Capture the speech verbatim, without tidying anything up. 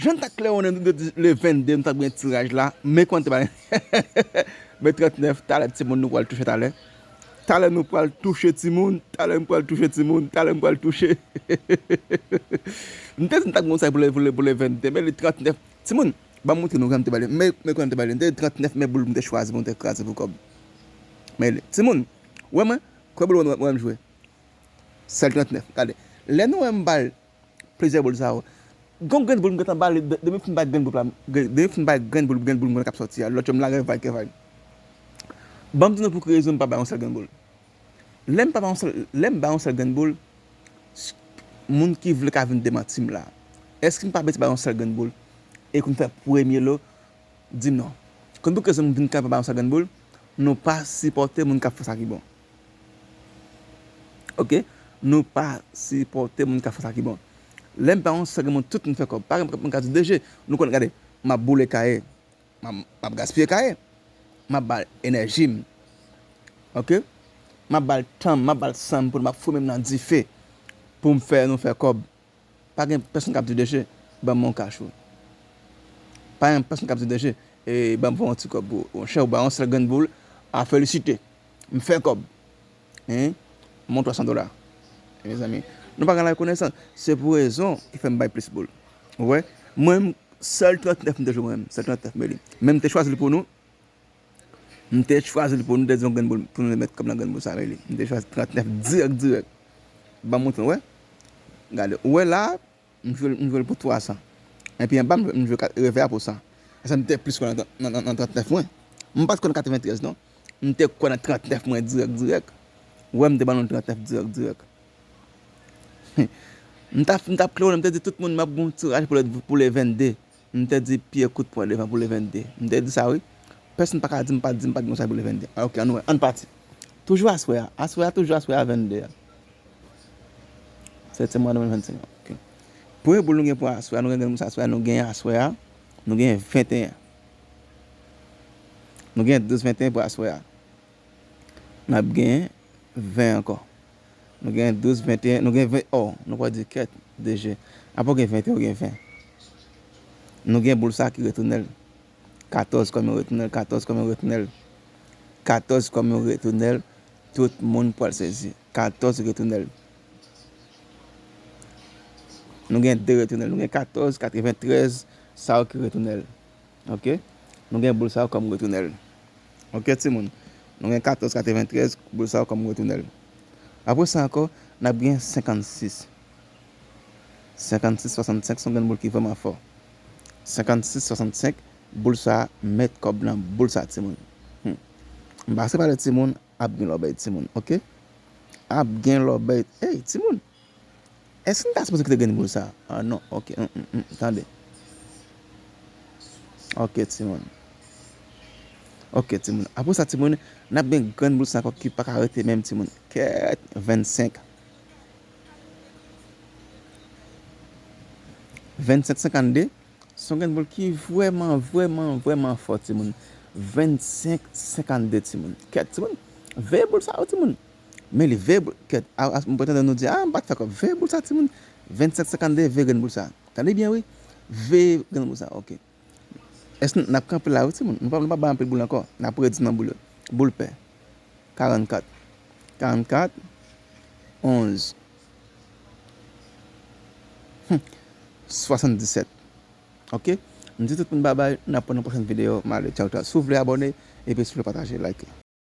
Jan n t ap klèwonnen nou de le vennde, nou t ap gen tiraj la, men kòman te bay. Men trannèf, talè timoun nou pral touche talè. Talè nou pral touche timoun, talè nou pral touche timoun, talè nou pral touche. M te di m t ap gen yon sa pou le, pou le, pou le vennde, men le trannèf. Timoun, ban m montre nou kòman m te bay. Men, men kòman m te bay. M te di trannèf, men boul m te chwazi pou m te kraze pou kòb. Men, timoun, wè mwen, kwè boul wè, wè m jwe. Sèl trannèf, gade. Lè nou wè m bay plizyè boul sa yo. Gon grenn boul m gentan bale, de- depi m fin bay grenn boul la, grenn- depi m fin bay grenn boul, grenn boul m konn k ap sòti a. Lòt yo m lage vay ke vay. Ban m di nou pou ki rezon m pa bay yon sèl grenn boul. Lè m pa bay yon sèl, lè m bay yon sèl grenn boul, s- moun ki vle ka vin demanti m la. Èske m pa bezwen bay yon sèl grenn boul? E kou m fè premye lo, di m non. Konn pou ki rezon m vin kanpe bay yon sèl grenn boul? Nou pa sipòte moun k ap fè sa ki bon. Oke? Nou pa sipòte moun k ap fè sa ki bon. Lè m bay yon sèl grenn boul, tout moun fè kòb. Pa gen moun k ap di, "D J, nou konn gade, m ap boule kaye, m ap, m ap gaspiye kaye, m ap ba l enèji m." Oke? M ap ba l tan m, m ap ba l san m pou l, m ap foumen m nan dife pou m fè nou fè kòb. Pa gen pèsonn k ap di, "D J, ban m yon kach ou." Pa gen pèsonn k ap di, "D J, e, ban m fè yon ti kòb pou ou." Monchè, ou bay yon sèl grenn boul, a felisite. M fè kòb. Hein? Mon twa san dola. Mezanmi, nou pa gen lakonesans. Se pou rezon ki fè m bay plis boul. Ou wè? Mwen, m- sèl trannèf m te jwe mwen menm. Sèl trannèf, men li. Men m te chwazi l pou nou. M te chwazi l pou nou, te di yon grenn boul, pou nou met kòb nan grenn boul sa, men li. M te chwazi trannèf dirèk, dirèk. Ban m montre w, wè. Gade, ou wè la, m jwe, m jwe l pou twa san. Epi anba, m, m jwe kat- revè a pou san. Sa m te plis kwè nan, nan, nan, nan trannèf mwen. M pa t kwè nan katreventrèz, non. M te kwè nan trannèf mwen dirèk, dirèk. Ou wè, m te ban nou trannèf dirèk, dirèk. M t ap, m t ap klewone, m te di tout moun, m ap gen yon tiraj pou le, pou le vennde. M te di pye kout pwen devan pou le vennde. M te di sa, wi. Pèsonn pa ka di m pa t di m pa t gen yon tiraj pou le vennde. A, oke, ann wè, ann pati. Toujou aswè a. Aswè a, toujou aswè a, vennde a. Setyèm mwa de mil vennsenk. Oke. Premye boul nou gen pou aswè a, nou gen grenn boul sa aswè a, nou gen aswè a, nou gen venteyen. Nou gen douz venteyen pou aswè a. N ap gen ven ankò. Nou gen douz, venteyen, nou gen ven, oh, nou pral di kèt, D J. Apre w gen venteyen, w gen ven. Nou gen boul sa ki retounen l. Katòz kòm yo retounen l, katòz kòm yo retounen l. Katòz kòm yo retounen l. Tout moun pral sezi. Katòz retounen l. Nou gen de retounen l. Nou gen katòz, katreventrèz, sa yo ki retounen l. Oke? Nou gen boul sa yo kòm retounen l. Oke, timoun? Nou gen katòz, katreventrèz, boul sa yo kòm retounen l. Apre sa ankò, n ap gen senkannsis. Senkannsis, swasannsenk, se yon grenn boul ki vrèman fò. Senkannsis, swasannsenk, boul sa, met kòb nan boul sa, timoun. Hmm. M pa se pale timoun, ap gen lòbèy, timoun, oke? Ap gen lòbèy. Ey, timoun! Èske n ta sipoze kite grenn boul sa? Ah, non, oke, mm, mm, mm, tande. Oke, timoun. Oke, timoun. Apre sa, timoun, n ap gen grenn boul sa ankò ki pa ka rete menm, timoun. Kèt, vennsenk. Vennsenk senkannde, se yon grenn boul ki vrèman, vrèman, vrèman fò, timoun. Vennsenk senkannde, timoun. Kèt, timoun. Veye boul sa yo, timoun. Men li veye boul, kèt. A, a, m pa tande nou di, a, m pa t fè kòb. Veye boul sa, timoun. Vennsenk senkannde, veye grenn boul sa. Tande byen, wi. Veye grenn boul sa, oke. Èske n ap kanpe la, wi, timoun? Nou pa, nou pa bay anpil boul ankò. N ap redi nan boul yo. Boul pè. Karannkat. Karannkat. Onz. Hmm. Swasanndisèt. Oke? M di tout moun babay, n ap wè nan pwochèn videyo. M ale, tchaw, tchaw. Si w vle abòne, epi si w vle pataje, like.